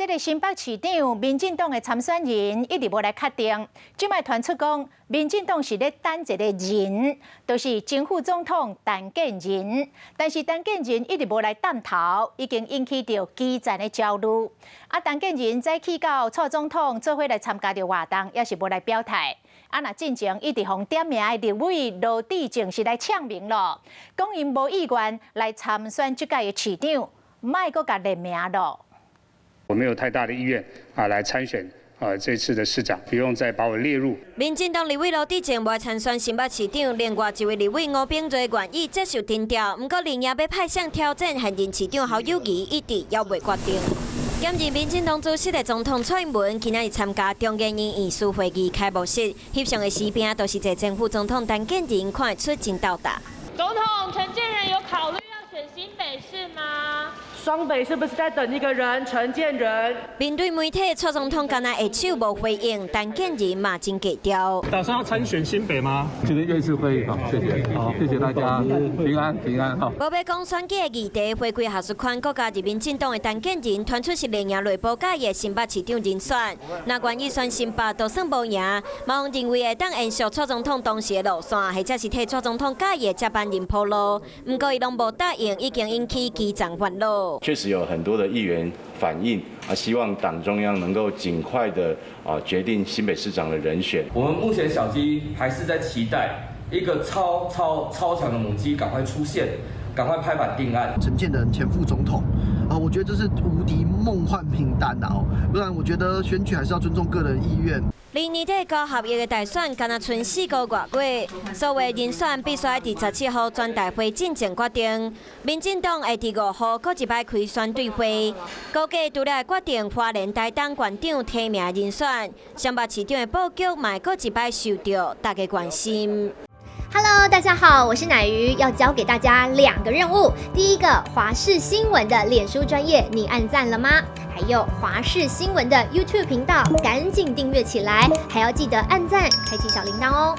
這个新北市長，民進黨的參選人一直無來確定。這擺傳出講，民進黨是咧等一個人，就是前副總統陳建仁。但是陳建仁一直無來探頭，已經引起著基層的焦慮。啊，陳建仁早起佮蔡總統做伙來參加著活動，也是無來表態。啊，若進前一直予點名的立委羅智正是來嗆名囉，講𪜶無意願來參選這屆的市長，莫閣共列名囉。我沒有太大的意願啊，來參選啊這次的市長，不用再把我列入。民進黨立委羅智正無參選新北市長，另外一位立委吳秉叡願意接受徵調，毋過另外欲派誰挑戰現任市長侯友宜，一直猶未決定。兼任民進黨主席的總統蔡英文今仔日參加中研院院士會議開幕式，翕相的時邊都是坐前副總統陳建仁，看會出真鬥膽。總統陳建仁有考慮要選新北市嗎？雙北是不是在等一個人？陳建仁。面對媒體，蔡總統干焦下手無回應，陳建仁嘛真低調。打算要參選新北嗎？今天院士會議，好，謝謝，好，謝謝大家，平安平安，好。無欲講選舉的議題，回歸學術圈，閣加入民進黨的陳建仁，傳出是綠營內部佮意的新北市長人選。若願意選新北，就算無贏，嘛予人認為會當延續蔡總統當時的路線，或者是替蔡總統佮意的接班人鋪路。毋過伊攏無答應，已經引起基層煩惱。確實有很多的議員反映啊，希望黨中央能夠盡快的啊決定新北市長的人選。我們目前小雞還是在期待一個超超超強的母雞趕快出現，趕快拍板定案。陳建仁前副總統啊，我覺得這是無敵夢幻名單啊！不然我覺得選舉還是要尊重個人意願。離年底九合一的大選，干焦賰4個外月，所有人選必須愛佇17號全代會進前決定。民進黨會佇5號閣一擺開選對會，估計除了會決定花蓮、台東縣長提名人選，雙北市長的布局嘛會閣一擺受著大家關心。 Hello，大家好，我是乃瑜，要交給大家兩個任務。第一個，華視新聞的臉書專頁，你按讚了嗎？還有華視新聞的 YouTube 頻道，趕緊訂閱起來，還要記得按讚，開啟小鈴鐺哦。